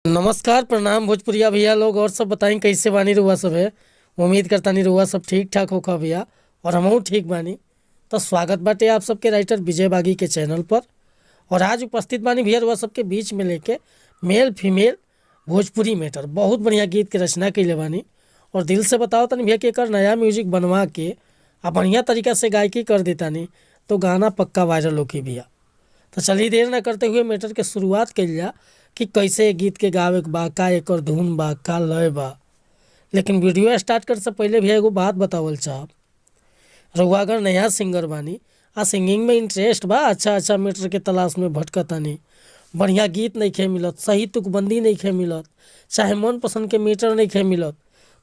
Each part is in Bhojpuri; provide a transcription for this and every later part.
नमस्कार, प्रणाम भोजपुरिया भैया लोग। और सब बताई, कैसे बानी रुआ सब है? उम्मीद करतानी रुआ सब ठीक ठाक होखा भैया और हमहू ठीक बानी। तो स्वागत बाटे आप सबके राइटर विजय बागी के चैनल पर और आज उपस्थित बानी भैया रुआ सबके बीच में लेके मेल फीमेल भोजपुरी मैटर बहुत बढ़िया गीत के रचना कैले बानी। और दिल से बताओ तनी भैया कि एकर नया म्यूजिक बनवा के आ बढ़िया तरीका से गायकी कर देतानी तो गाना पक्का वायरल होखी भैया। तो चलिए, देर न करते हुए मैटर के शुरुआत कइल जा कि कैसे ए गीत के गावे के बा, का एकर धुन बा, का लय बा। लेकिन वीडियो स्टार्ट करे से पहले भी एगो बात बतावल चाहब। रउआ अगर नया सिंगर बानी आ सिंगिंग में इंटरेस्ट बा, अच्छा अच्छा मैटर के तलाश में भटकतानी, बढ़िया गीत नइखे मिलत, सही तुकबंदी नइखे मिलत, चाहे मन पसंद के मीटर नइखे मिलत,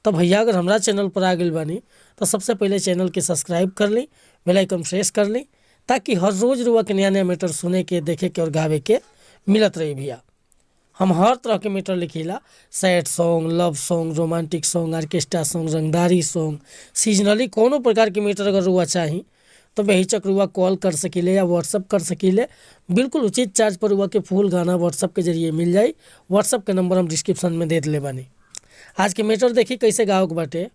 तो भैया अगर हमरा चैनल पर आ गइल बानी तो सबसे पहले चैनल के सब्सक्राइब कर ली, बेल आइकन प्रेस कर ली, ताकि हर रोज रुआ के नया नया मैटर सुने के, देखे के और गावे के मिलत रही। भैया, हम हर तरह के मैटर लिखीला: sad song, love song, romantic song, orchestra song, रंगदारी सॉन्ग, सीजनली। कोनो प्रकार के मीटर अगर रुआ चाही तो बेहिचक रुआ कॉल कर सकीले या व्हाट्सअप कर सकीले। बिल्कुल उचित चार्ज पर रुआ के फुल गाना व्हाट्सअप के जरिए मिल जाई। व्हाट्सअप के नंबर हम डिस्क्रिप्शन में दे दिले बानी। आज के मैटर देखी कैसे गावे के बाटे।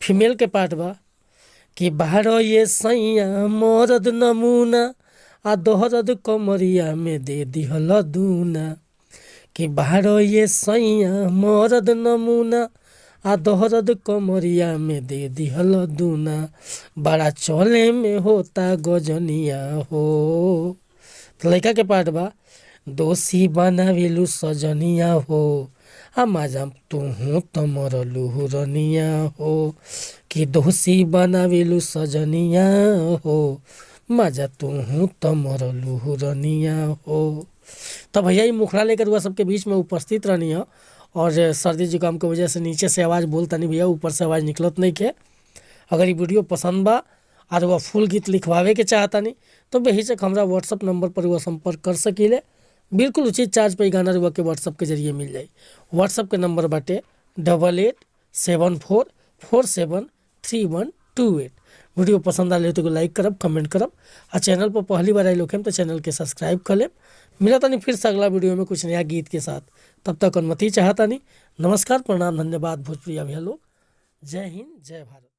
फीमेल के पार्ट बा कि बाहर ये सैया मरद नमूना आ दोहरद कमरिया में दे दिहल दूना। कि बाहर ये सैया मरद नमूना आ दोहरद कमरिया में दे दिहल दूना, बड़ा चले में होता गजनिया हो। तो लड़का के पार्ट बा, दोषी बनावेलू सजनिया हो आ माजा तुहू त मरलू रनिया हो। कि दोषी बनावेलू सजनिया हो, माजा तुहू त मरलू रनिया हो। तो भैया, ये मुखड़ा लेकर हुआ सबके बीच में उपस्थित रहनी है और सर्दी जुकाम के वजह से नीचे से आवाज़ बोलता नहीं भैया, ऊपर से आवाज़ निकलत नहीं के। अगर ये वीडियो पसंद बा और वह फुल गीत लिखवावे के चाहतानी तो बेहिचक हमरा व्हाट्सअप नंबर पर वह संपर्क कर सकीले। बिल्कुल उचित चार्ज पर गाना रुआ के व्हाट्सअप के जरिए मिल जाई। व्हाट्सअप के नंबर बाटे 8874473128। वीडियो पसंद आले तो लाइक करब, कमेंट करब आ चैनल पर पहली बार आए लोग तो चैनल के सब्सक्राइब कर लेब। मिला तानी फिर से अगला वीडियो में कुछ नया गीत के साथ, तब तक अनुमति चाहतानी। नमस्कार, प्रणाम, धन्यवाद भोजपुरी भैया लोग। जय हिंद, जय भारत।